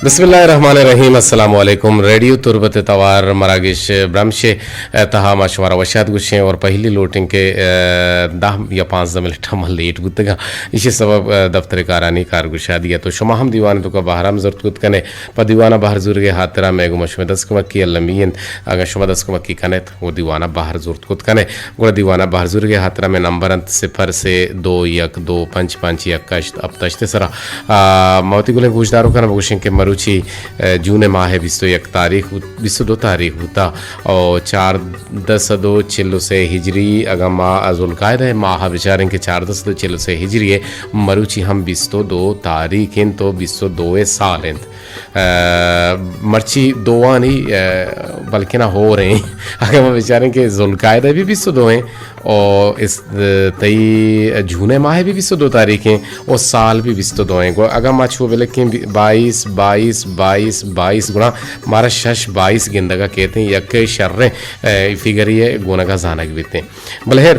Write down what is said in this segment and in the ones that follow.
بسم اللہ الرحمن الرحیم۔ السلام علیکم۔ ریڈیو تربت توار مراگش برمش ءِ تہا ما شمارا وشات گوشیں اور پہلی لوٹیں کہ، ءَ، دہ یا پانزدہ منٹ ما لیٹ بوتگاں، ایشی سبب، ءَ، دفتر کارانی کارگشادی ءَ۔ تو شما ہم دیوان توکا بہر ہم زرت کت کنے، پہ دیوانا بہر زورگے ہاترا مئے گوما شمئے دست کمکی المی انت۔ اگاں شما دست کمکی کنیت، و دیوانا بہر زرت کت کنے، گڑا دیوانا بہر زورگے ہاترا مئے نمبر انت صفر سے دو یک دو پنچ پنچ یک ہشت ہپت ہشت سرا۔ آ، ما وتی گلیں گوشداروکانا بگوشیں کہ مروچی، آ، جون ماہ بیست و یک تاریخ بوت، بیست و دو تاریخ بوتا، او چاردہ سد و چل و سے ہجری، اگاں ما ذوالقعدہ ماہ بچاریں کہ چاردہ سد و چل و سے ہجری ہے، مروچی ہم بیست و دو تاریخ انت و بیست و دو سال انت۔ آ، مرچی دوانی، آ، بلکنا ہور ہیں۔ اگر ما بچاریں کہ ذوالقعدہ بھی بیست و دو ہیں، اور اس، آ، تئی جون ماہ بھی بیست و دو تاریخ ہیں، اور سال بھی بیست و دو ہیں۔ گو-، اگر ما چھو بلکیں بی-، بائیس، بائیس، بائیس، بائیس گنا مارا شش بائیس گندگا کہتے ہیں، یک شریں، آ، فگری ہے، گونگا زانگ بیتے ہیں۔ بلے ہر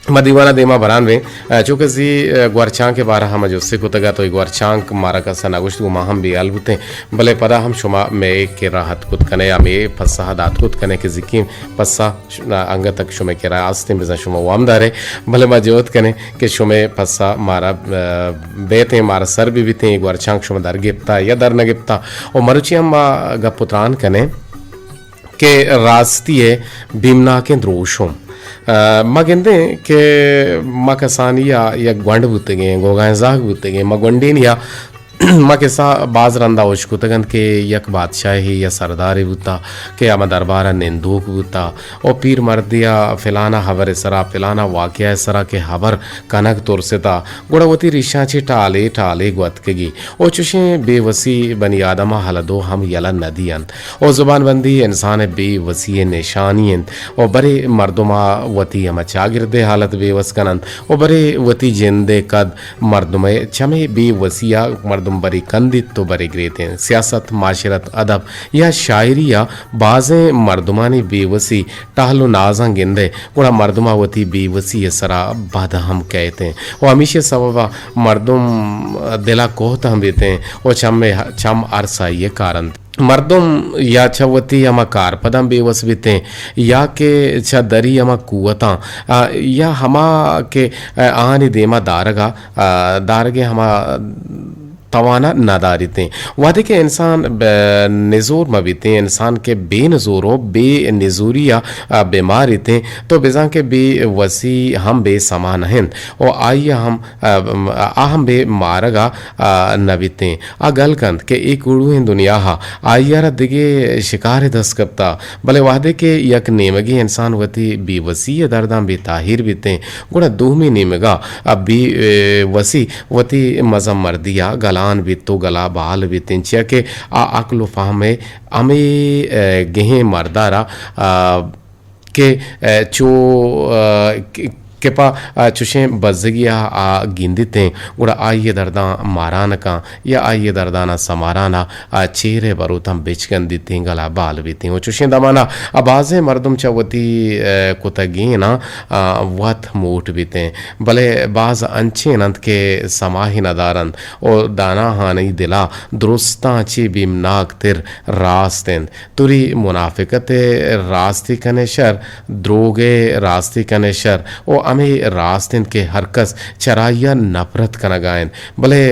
ما دیوانا دیما بران بیں، آ، چونکہ زی، آ، گورچانک ءِ بارہ ءَ ہم جستے کتگ ات، تو اے گورچانک مارا کس ءَ نہ گوشت، گوں ما ہم بے ہیال بوتیں، بلے پدا ہم شما مئے کرا اتک کت کنے یا مئے پسہ ءَ دات کت کنے کہ زیکیں پسہ ش-، انگت تک شمئے کرا استیں، بزاں شما وام دارے، بلے ما جہد کنیں کہ شمئے پسہ مارا، آ، بیتیں، مارا سر بہ بیتیں، اے گورچانک شما در گپتا یا در نہ گپتا، و مروچی ہم ما گپ و تران کنیں۔ کہ راستی ءِ بیمناکیں دروشم۔ آ، ما گندیں کہ ما کسانی ءَ یک گونڈ بوتگیں، گوگائیں زاگ بوتگیں، ما گونڈینی ءَ ما کسہ باز رندا ہوش کتگ انت کہ یک بادشاہے یا سردارے بوتا کہ ہما دربار ءَ نندوک بوتا، او پیر مردے ءَ فلانا ہبر ءِ سرا، فلانا واقعہ ءِ سرا کہ ہبر کنگ ترستا، گڑا وتی ریشاں چہ ٹالے ٹالے گوتکگی۔ او چوشیں بے وسی بنی آدم ءَ ہلدو ہم یلہ نہ دینت۔ او زبان بندی انسان ءِ بے وسی ءِ نشانی انت۔ او برے مردم ءَ وتی ہما چاگرد ءِ حالت بے وس کننت۔ او برے وتی جند ءِ کد مردم ءِ چمے بے وسی ءَ مردم برے کندیت تو برے گریتیں۔ سیاست، معاشرت، ادب یا شاعری ءَ بازیں مردمانی بے وسی ٹہل و نازاں گندئے، گڑا مردم ءَ وتی بے وسی ءِ سرا بد ہم کئیت انت و ہمیشی ءِ سبب ءَ مردم دل ءَ کوہت ہم بیت انت و چم ءَ، چم ارس آئی ءِ کار انت۔ مردم یا چہ وتی ہما کارپداں بے وس بیت انت یا کہ چہ دری ہما قوتاں، آ، یا ہما کہ، آ، آہانی دیما دارگ ءَ، آ، دارگ ءِ ہما توانا نہ داریتیں۔ وہدے کہ انسان ب-، نزور مہ بیتیں، انسان کہ بے نزور و بے نزوری ءَ، آ، بہ ماریتیں، تو بزاں کہ بے وسی ہم بے سما نہ انت و آئی ءَ ہم، آ، آ ہم بے مارگ ءَ، آ، نہ بیتیں۔ آ گل کنت کہ اے کوڑوئیں دنیا ءَ آئی ءَ را دگہ شکارے دست کپتا، بلے وہدے کہ یک نیمگے انسان وتی بے وسی ءِ درداں بے تاہیر بیتیں، گڑا دومی نیمگ ءَ آ بے، اے، وسی وتی مزن مردی ءَ گلان بیت و گلا بال بیت انت، چیا کہ آ عقل و فہم ءِ ہمے، اے، گہیں مرد ءَ را، آ، کہ، اے، چو، آ، کہ، کہ پہ، آ، چوشیں بزگی ءَ آ گندیت انت، گڑا آئی ءِ درداں ماران کن یا آئی ءِ درداناں سماران ءَ آ چیر ءِ بروتاں بچکندیت انت، گلا بال بیت انت۔ و چوشیں دمان ءَ آ بازیں مردم چہ وتی، اے، کتگیناں، آ، وت موٹ بیت انت، بلے باز انچین انت کہ سماہی نہ دارنت و داناہانی دل ءَ درستاں چہ بیمناک تر راست انت۔ توری منافقت ءِ راستی کنے شر، دروگ ءِ راستی کنے شر و ہمے راست انت کہ ہر کس چرائی ءَ نفرت کنگ ءَ انت۔ بلے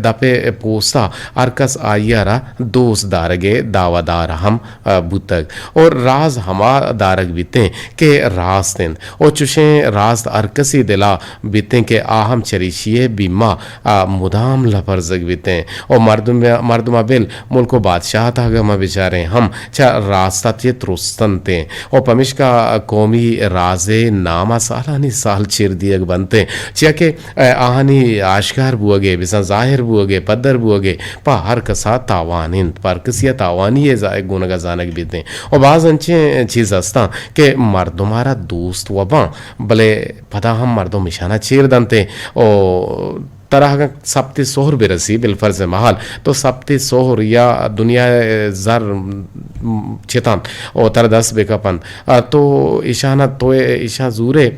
دپ ءِ پوست ءَ ہر کس آئی ءَ را دوست دارگ ءِ دعویٰ دار ہم، آ، بوتگ۔ اور راز ہما دارگ بیتیں کہ راست انت۔ اور چوشیں راست ہر کسی دل ءَ بیتیں کہ آ ہم چریشی ءِ بیم ءَ، آ، مدام لپرزگ بیتیں۔ اور مردم، مردم ءَ بل ملک و بادشاہت ءَ اگاں ما بچاریں ہم چہ راست ءَ چہ ترستنت انت۔ و پمیشکا قومی راز ءِ نام ءَ سالانی سال چیر دیگ بنت انت۔ چیا کہ، اے، آہانی آشکار بوگ ءِ، بزاں ظاہر بوگ ءِ، پدر بوگ ءِ پہ ہر کس ءَ تاوان انت، پہ ہر کسی ءَ تاوانی ءِ زا-، گونگ ءَ زانگ بیت انت۔ و باز انچیں چیز ہستاں کہ مردم ءَ را دوست و باں، بلے پدا ہم مردم اشانا چیر دنت انت۔ و ترا اگاں سپتی سہر برسی، بالفرض محال، تو سپتی سہر یا دنیا ءِ زر، م، چتان و ترا دست بکپنت، آ، تو ایشانا، تو ایشاں زورے،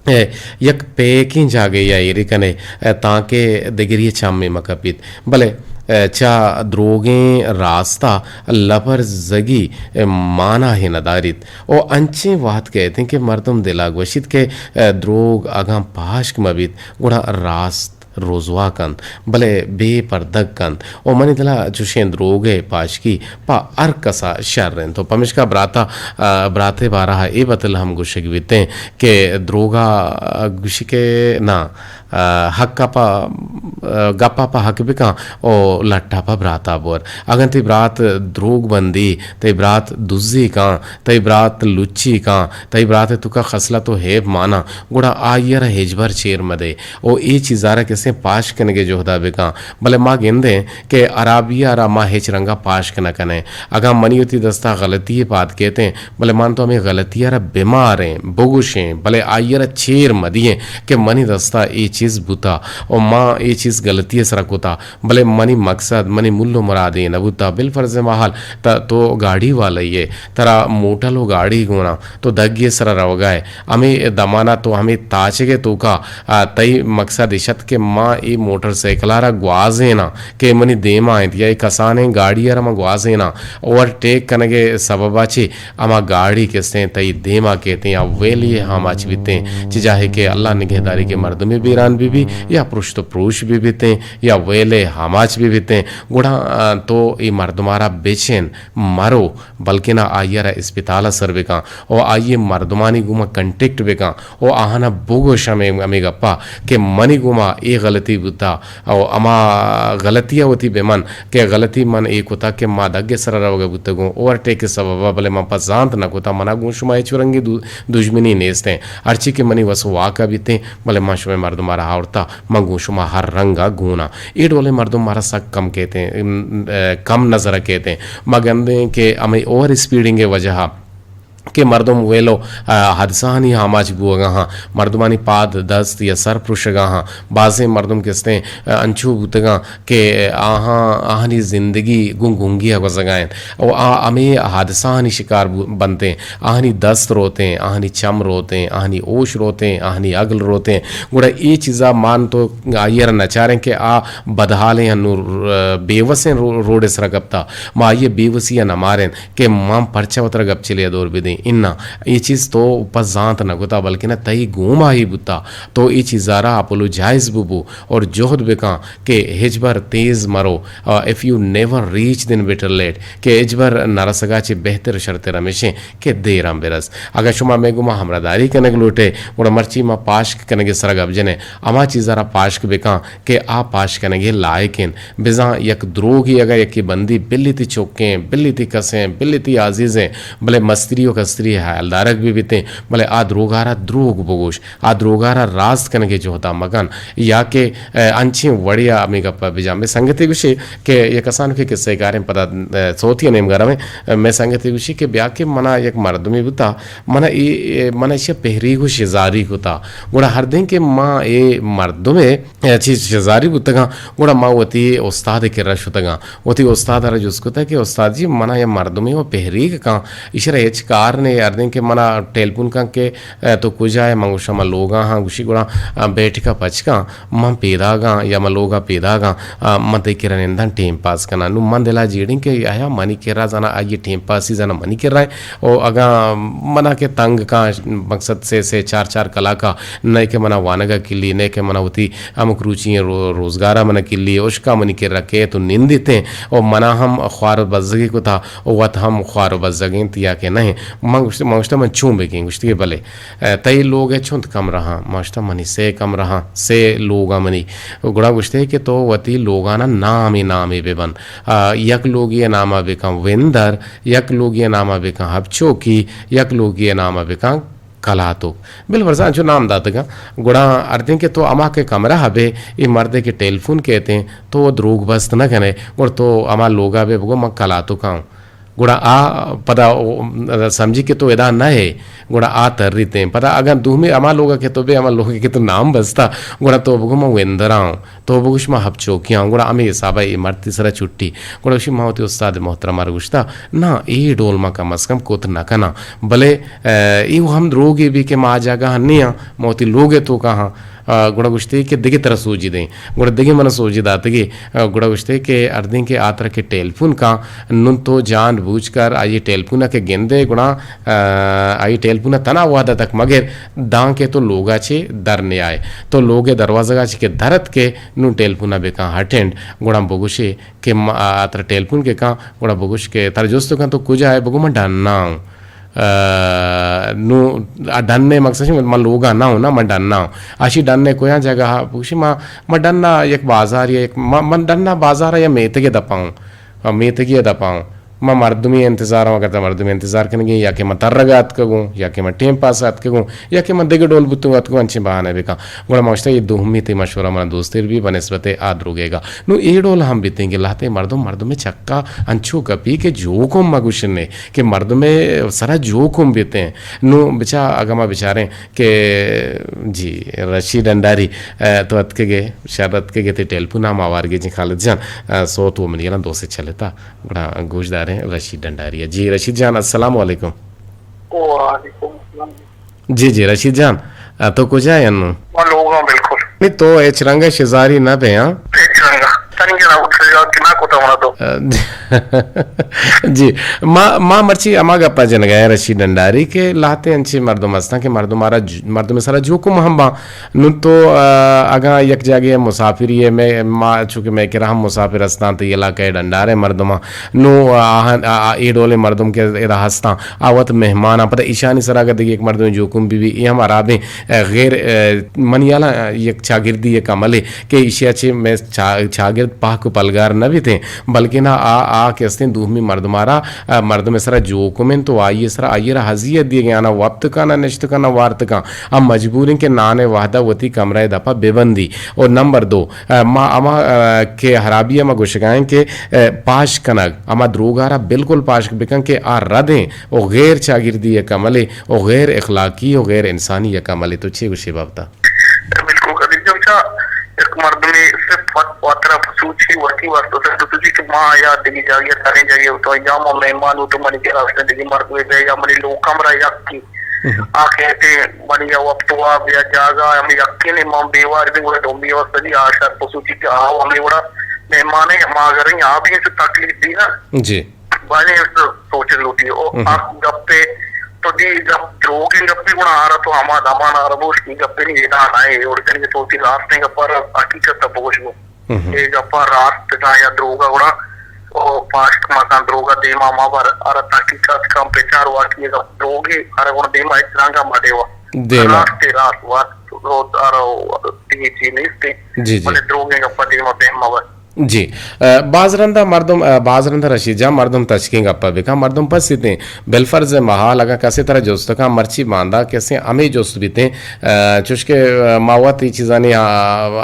اے، یک پیکیں جاگہے ءَ ایری کنے، اے، تانکہ دگری ءِ چمے مہ کپیت۔ بلے، چہ دروگیں راستا لبرزگی مانا ہی نداریت۔ او انچیں وہد کئیت کہ مردم دلا گوشیت کہ دروگ اگاں پاشک مہ بیت، گڑا راست رزوا کنت، بلے بے پردگ کنت۔ او منی دلا چوشیں دروگئے پاشکی پہ ہر کسا شر انت۔ و پمیشکا براتا، آ، براتئے بارہا اے بتل ہم گوشگ بیتیں کہ دروگا، آ، گوشی کہ نا، آ، حقا پہ، آ، گپا پہ حق بکن و لٹا پہ براتا بور۔ اگن تئی برات دروگ بندی، تئی برات دزی کن، تئی برات لچی کن، تئی برات توکا خصلت و ہیب مانا، گڑا آئی را ہچبر چیر مدے۔ او اے چیزا را کسیں پاش کنگے جہدا بکن۔ بلے ما گندیں کہ ہرابی ء را ما ہچ رنگا پاشک نہ کنیں۔ اگاں منی وتی دستا غلطی یے پاد کیتیں، بلے من تو ہمے غلطی ء را بماریں، بگوشیں، بلے آئی ء را چیر مدییں کہ منی دستا اے چیز بوتا و ما اے چیز غلطی ء سرا کتا، بلے منی مقصد، منی مول و مراد اے نہ بوتا۔ بالفرض محال تا تو گاڑی والا یے، ترا موٹل و گاڑی گونا، تو دگے سرا روگا ئے۔ ہمے دمانا تو ہمے تاچگے توکا، آ، تئی مقصد اش ات کہ ما اے موٹر سائیکل ء را گوازیناں کہ منی دیما انت یا اے کسانیں گاڑی ء را ما گوازیناں، اوور ٹیک کنگ ء سبب ء چہ ہما گاڑی کستیں تئی دیما کیتیں یا ویلی ء آماچ بیتیں، چہ جاہے کہ اللہ نگہداری کہ مردمے بیران بہ بی یا پرشت و پروش بہ بیتیں یا ویل ء آماچ بہ بیتیں، گڑا، آ، تو اے مردم ء را بچین مرو۔ بلکنا آئی ء را اسپتال ء سر بکن و آئی ء مردمانی گوما کنٹیکٹ بکن و آہانا بگوش ہمے، ہمے گپا کہ منی گوما اے غلطی بوتا و ہما غلطی ء وتی بمن کہ غلطی من اے کتا کہ ما دگ ء سرا روگ ء بوتگوں، اوورٹیک ء سبب ء، بلے من پہ زانت نہ کتا، منا گوں شما ہچ رنگی دو-، دژمنی نیستیں، ہرچی کہ منی وس و واک ء بیتیں، بلے من شمئے مردم ء را آورتا، من گوں شما ہر رنگ ء گون آں۔ اے ڈولیں مردم مارا سک کم کیتیں، ام، ء، کم نظر ء کیتیں۔ ما گندیں کہ ہمے اوور اسپیڈنگ ء وجہ ء کہ مردم ویلو، ء، حادثہانی آماچ بوگا ہاں، مردمانی پاد دست یا سر پرشگا ہاں، بازیں مردم کستیں، ء، انچو بوتگاں کہ آہاں، آہانی زندگی گوں گنگی ء گوزگا انت۔ و آ ہمے حادثہانی شکار بو-، بنتیں۔ آہانی دست روتیں، آہانی چم روتیں، آہانی ہوش روتیں، آہانی عقل روتیں۔ گڑا اے چیزا مان تو آئی ء را نچاریں کہ آ بدحالیں انو، ر-، بے وسیں رو-، روڈ ء سرا کپتا۔ ما آئی ء بے وسی ء نماریں کہ مان پرچا وترا گپچلے ء دور بدیں۔ اناں، اے چیز تو پہ زانت نہ کتا، بلکنا تئی گوما ہی بوتا۔ تو اے چیزا را اپولوجائز ببو اور جہد بکن کہ ہچبر تیز مرو، آ، if you never reach then better late، کہ ہچبر نہ رسگا چہ بہتر شرتر ہمیشیں کہ دیراں برس۔ اگاں شما مئے گوما ہمراہداری کنگ لوٹے، گڑا مرچی ما پاشک کنگ ء سرا گپ جنیں، ہما چیزا را پاشک بکن کہ آ پاش کنگ ء لائق انت۔ بزاں یک دروگے اگاں یکے بندی بلی تی چکیں، بلی تی کسیں، بلی تی عزیزیں، بلے مستری و کستری ء ہیالدارگ بہ بیتیں، بلے آ دروگا را دروگ بگوش۔ آ دروگا را راست کنگے جہدا مکن، یا کہ، ء، انچیں وڑے ء ہمے گپ ء بجا۔ مئے سنگتے گوشی کہ یک کسانکے کسہ کاریں پدا، ء، سوتی ء نیمگا رویں۔ ء، مئے سنگتے گوشی کہ بیا کہ منا یک مردمے بوتا، منا اے، اے، منا ایشی ء پہریگ و شزاری کتا۔ گڑا ہر دیں کہ ما اے مردمے، ء، چیز شزاری بوتگاں، گڑا ما وتی استاد ء کرا شتگاں۔ وتی استاد ء را جست کتگ کہ استاد جی، منا یک مردمے و پہریگ کن، ایشرا ہچ کار نے، ہر دیں کہ منا ٹیلیفون کن کہ، ء، تو کجا ئے؟ من گوشاں، من لوگا ہاں۔ گوشی، گڑا، ء، بیٹھکا پچ کن، من پیداگاں یا من لوگا پیداگاں، ء، من تئی کرا ننداں، ٹیم پاس کناں۔ نوں من دلا جیڑیں کہ آیا منی کرا زانا، آئی ٹیم پاسی زانا منی کرا ئے۔ او اگاں منا کہ تنگ کن، مقصد سے سے چار چار کلاکا، نئے کہ منا وانگا کلی، نئے کہ منا وتی ہمک روچی رو-، روزگارا منا کلی، اشکا منی کرا کیت و نندیتیں، او منا ہم خوار و بزگی کتا، او وت ہم خوار و بزگ انت یا کہ نہ۔ من گوشت-، من گوشتہ، من چون بگیں؟ گوشتی کہ بلے۔ ء، تئی لوگ ء چنت کمرہ آں؟ من گوشتہ، منی سے کمرہ آں، سے لوگ آں منی۔ گڑا گوشتے کہ تو وتی لوگانا نامے نامے ببند۔ ء، یک لوگی ء ناما بکن وندر، یک لوگی ء ناما بکن ہبچوکی، یک لوگی ء ناما بکن کلاتوک۔ بل برزا انچو نام داتگاں۔ گڑا ہر دیں کہ تو ہما کہ کمرہ ء بے، اے مردے کہ ٹیلیفون کیتیں، تو دروگ بست نہ کنے، گڑا تو ہما لوگا بے بگو من کلاتوکاں۔ گڑا آ پدا او سمجھی کہ تو ادا نہ ئے، گڑا آ تریتیں۔ پدا اگاں دومی ہما لوگا کہ تو بے، ہما لوگے کہ تو نام بستا، گڑا تو بگو من وندراں، تو بگوش من ہبچوکیاں۔ گڑا ہمے حسابا اے مرد تئی سرا چھٹی۔ گڑا گوشی، من وتی استاد محترم ء را گوشتا، نا، اے ڈول ما کم از کم کت نہ کناں۔ بلے، ء، اے ہم دروگے بی کہ ما آ جاگہ نیاں، ما وتی لوگ ء توکا ہاں۔ آ، گڑا گوشتے کہ دگہ ترا سوجی دیں۔ گڑا دگہ من سوجی داتگی۔ آ، گڑا گوشتے کہ اردیں کہ آ ترا کہ ٹیلیفون کاں، نون تو جان بوجھ کر آئی ٹیلیفون ءَ کہ گندے، گڑا، آ، آئی ٹیلیفون ءَ تنا وہد ءَ تک مگر داں کہ تو لوگ ءَ چہ در نیائے۔ تو لوگ ءِ دروازگ ءَ چہ کہ در اتکے، نون ٹیلیفون ءَ بکاں اٹینڈ، گڑا بگوشے کہ ما، آ، ترا ٹیلیفون کہ کاں، گڑا بگوش کہ ترا جست کاں تو کجا ئے؟ بگو من ڈنا اوں۔ آ، نو، آ ڈن ءِ مقصد چی؟ من لوگا نہ اوں نا، من ڈنا اوں۔ آشی ڈن ءِ کجا جاگہ ءَ؟ بگوشی ما، ما ڈنا یک بازارے ءَ، یک، ما، من ڈنا بازار ءَ یا میتگے دپا اوں۔ آ، میتگے دپا اوں۔ ما مردمے انتظار اوں، اگر تا مردمے انتظار کنگے یا کہ من ترگا اتکگوں یا کہ من ٹیم پاس اتکگوں یا کہ من دگہ ڈول بوتگوں اتکگوں، انچیں بہانے بکاں۔ گڑا ما گوشتا اے دومی تئی مشورہ منا دوستر بی بہ نسبت آ دروگیگا۔ نو اے ڈول ہم بیتیں کہ لہتے مردم، مردم چکا انچو گپی کہ جوک ہم مگوشنے کہ مردم سرا جوک ہم بیتیں۔ نو بچا اگاں ما بچاریں کہ جی رشید ڈنڈاری، آ، تو اتکگے، شر اتکگے، تئی ٹیلیفون ہم آوارگی جی خالد جان، آ، سوت و منی گلاں دو سے چلتا، گڑا گوش داریں رشید ڈنڈاری۔ جی رشید جان، السلام علیکم۔ وعلیکم السلام۔ جی، جی، رشید جان، آ، تو کجا ئے انوں؟ ما لوگاں بالکل۔ نی تو ہچ رنگ ءَ شزاری نہ بے، ہاں؟ ہچ رنگ ءَ۔ تنگی نہ بوت، کہ نہ کتا منا تو۔ آ، جی، ما، ما مرچی ہما گپا جنگا ایں رشید ڈنڈاری کہ لہتے انچیں مردم ہستاں کہ مردم آرا ج-، مردم سرا جوکم ہم باں۔ نوں تو، آ، اگاں یک جاگہے مسافری ئے، مئے، ما چونکہ مئے کرا ہم مسافر ہستاں، تئی علاقہ ءِ ڈنڈار ءِ مردماں، نوں آہاں، آ، آ، اے ڈولیں مردم کہ ادا ہستاں، آ وت مہماناں، پدا ایشانی سرا اگاں دگہ یک مردمے جوکم بہ بی، اے ہم ہرابیں، آ، غیر، آ، منی ہیالا، آ، یک چاگردی یک عملے کہ ایشی ءَ چہ مئے چا-، چاگرد پہک و پلگار نہ بیتیں، بلکنا آ، آ کہ استیں دومی مردم آرا، آ، مردم سرا جوکم انت و آئی سرا، آئی را اذیت دیگ ءَ، آ نہ وپت کن، نہ نشت کن، نہ وارت کن۔ ہم مجبور ایں کہ نان ءِ وہدا وتی کمرہ ءِ دپا بہ بندی۔ اور نمبر دو، آ، ما ہما، آ، کہ ہرابی ءَ ما گوشگا ایں کہ، آ، پاشک کنگ، ہما دروگا را بالکل پاشک بکن کہ آ ردیں و غیر چاگردی یک عملے و غیر اخلاقی و غیر انسانی یک عملے۔ تو چے گوشے بابتا؟ بالکل قدیر جان، چا یک مردمے صرف وت واترا خصوصی وتی واسطہ خصوصی کہ ما یا دگہ جاگہ تریں جاگہ تو یا ما مہمان ہو تو منی کرا دگہ مردمے بے یا منی لوگ کمرہ یکی آ کہتے منی یا وقت واب یا جاگہ ہم یقین ہے، ما بیوار بھی گڑا دومی وقت دی آ شر خصوصی کہ آ ہمیں گڑا مہمان ہے، ما اگر ہیں، آ بھی اسے تکلیف دی نا۔ جی۔ بازیں سوچگ لوٹی۔ او آ گپے تو دی گپ دروگیں گپے گڑا آرا تو ہما دمان آرا بوش کی گپے نہیں ادا نہ ہے، اور کنگے تو تی راستیں گپ آرا حقیقت تا بوش گو۔ اے گپا راست کاں یا دروگا گڑا او پاشک مکان دروگا دیما ما بر ارا تحقیقات کم پچار واقعی گپ دروگی ارا گڑا دیما ہچ رنگا ما دیوا۔ دیما۔ راست راست وات رو ارا دیگی چی نیست۔ جی، جی۔ بلے دروگیں گپا دیما بہما بر۔ جی۔ آ، باز رندا مردم، آ، باز رندا رشید جان مردم تچکیں گپا بکن، مردم پسیتیں۔ بالفرض محال اگاں کسے ترا جست کن، مرچی باندا کسے ہمے جست بیتیں، آ، چوشکہ، آ، ما وت اے چیزانی، آ،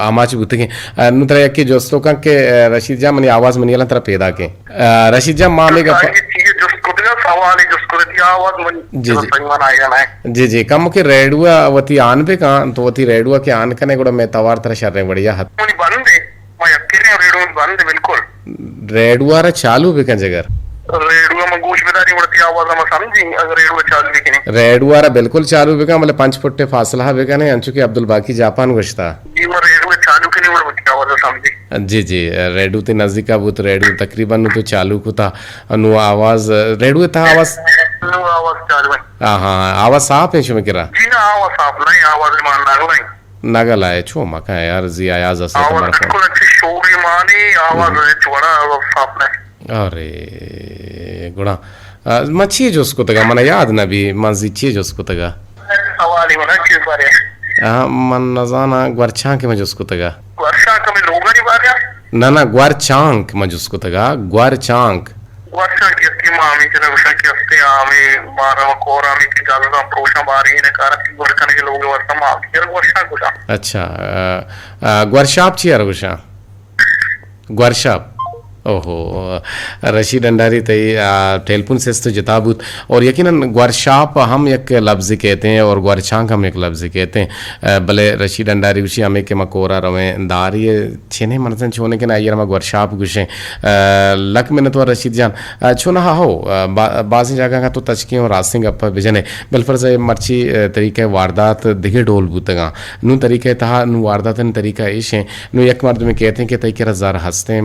آماچ بوتگیں۔ آ، نوں ترا یکے جست کن کہ، آ، رشید جان منی آواز منی الان ترا پیدا کیں۔ آ، رشید جان ما ہمے گپ جست کتگا، سوالے جست کتگا، آواز منی جی، جی۔ صحیح من آئیگا نہ۔ جی، جی، کم کہ ریڈیو وتی آن بکن، تو وتی ریڈیو کہ آن کنے گڑا مئے توار ترا شریں وڑیا ہت۔ منی بند ہے۔ ما یقین ریڈیو بند بالکل۔ ریڈیو را چالو بکن جگر۔ ریڈیو من گوش بداری وڑتی آواز ما سمجھی، اگر ریڈیو چالو بکنی۔ ریڈیو را بالکل چالو بکن، بلے پنچ فٹ فاصلہ بکنے، انچو کہ عبدالباقی جاپان گوشتا۔ جی، ما ریڈیو چالو کنی وڑتی آواز سمجھی۔ جی، جی، ریڈیو تی نزدیکا بوت، ریڈیو تقریباً نو تو چالو کتا، نو آواز، ریڈیو تا آواز۔ نو آواز چالو ہے۔ ہاں، ہاں، آواز صاف ہے شما کرا؟ جی نا، آواز صاف نہیں، آواز مان نہ نہیں۔ نگل ءَ چو مکن یار، زی ایاز است آواز تمر کن۔ بالکل اچھی شوری مانی، آواز ہم۔ چوڑا آواز صاف نہ۔ ارے گڑا، آ، من چی جست کتگا؟ من یاد نہ بی، من زی چی جست کتگا؟ سوالی من چی بارے؟ آ، من نزانا گورچانک من جست کتگا۔ گورچانک ہمیں لوگانی بارے؟ نہ، نہ، گورچانک من جست کتگا، گورچانک۔ گورشاں کہ استی ما ہمے چیزا گوشاں کہ استی ہمے بارا و کور ہمے کہ جاگہ پروشاں باری نے کارا کہ گور کنگے لوگ واسطہ ما ہمے چیزا گورشاں گوشاں۔ اچھا، آ، آ، گورشاپ چی ار گوشاں؟ گورشاپ۔ اوہو، رشید انڈاری تئی، آ، ٹیلیفون سست جتا بوت۔ اور یقیناً گورشاپ ہم یک لفظ کہتے ہیں اور گورچانک ہم یک لفظ کہتے ہیں۔ آ، بلے رشید انڈاری گوشی ہمیں کہ ما کورا رویں داری چنے منزن چونے کہ نا، آئی ءَ را ما گورشاپ گوشیں۔ آ، لک منت وار رشید جان۔ آ، چون ہا ہو، آ، با-، بازیں جاگہ کا تو تچکیں اور راستیں گپا بجنے۔ بالفرض اے مرچی، آ، طریقہ واردات دگہ ڈول بوتگاں۔ نوں طریقہ تہا، نوں وارداتانی طریقہ ایش ہیں۔ نوں یک مردمے کہتے ہیں کہ تئی کرا زر ہستیں،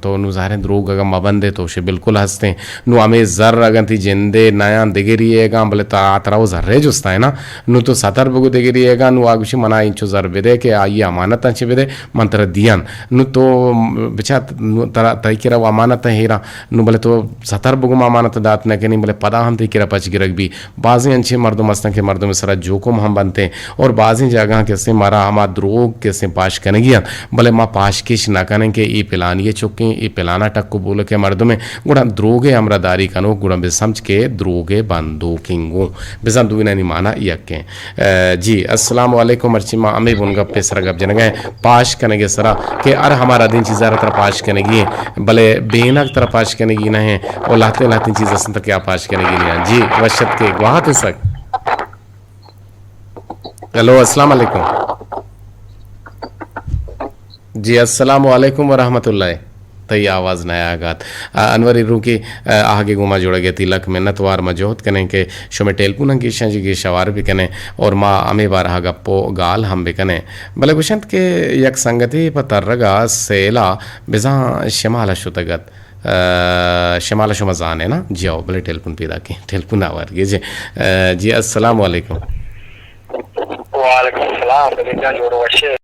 تو نوں ظاہریں دروگ اگاں مبندے تو شے بالکل ہستیں۔ نوں ہمیں زر اگاں تی جندے نیاں دگری ایگاں، بلے تا ترا وہ زرے جستا ہے نا۔ نوں تو ستر بگو دگری ایگاں، نوں آ گوشی منا انچو زر بدے کہ آئی امانتاں چے بدے، من ترا دیان۔ نوں تو بچا، نوں ترا، تئی کرا وہ امانت ہیرا، نوں بلے تو ستر بگو ما امانت دات نہ کنی، بلے پدا ہم تئی کرا پچ گرگ بی۔ بازیں انچیں مردم ہستن کہ مردم سرا جوکم ہم بنتیں اور بازیں جاگہاں کسے مارا ہما دروگ کسے پاش کنگی انت، بلے ما پاشکش نہ کنیں کہ اے پلانی چکیں، اے پلانا ٹک و بولک مردمیں، گڑا دروگے ہمراہ داری کنوک گڑا بسمجھ کہ دروگے بندوکیں گوں۔ بزاں دوئینانی مانا یکیں۔ آ، جی، السلام علیکم، مرچی ما ہمے بن گپ سرا گپ جنگا ہیں، پاش کنگے سرا کہ ہر ہما ردیں چیزا را ترا پاش کنگی ہیں، بلے بینگ ترا پاش کنگی نہ ہیں، اور لہتیں لہتیں چیز ہستن ترا کہ آ پاش کنگی نہ ہیں۔ جی، وشت کے گواہ تو سک۔ ہیلو، السلام علیکم۔ جی، السلام علیکم ورحمۃ اللہ۔ تئی آواز نیا گات۔ آ، انوری روکی، آ، آہگے گوما جوڑگے تی لک منت وار، ما جہد کنیں کہ شمے ٹیلیفون ہم گیشاں جی گیش ہوار بکنیں اور ما ہمے بارہا گپ و گال ہم بکنیں۔ بلے گوشنت کہ یک سنگتے پہ ترگا سیلا بزاں شمالا شتگت۔ آ، شمالا شما زانے نا؟ جی آؤ، بلے ٹیلیفون پیدا کیں۔ ٹیلیفون آوار گے جی۔ آ، جی، السلام علیکم۔ وعلیکم السلام، دلیل جان جوڑ وشے؟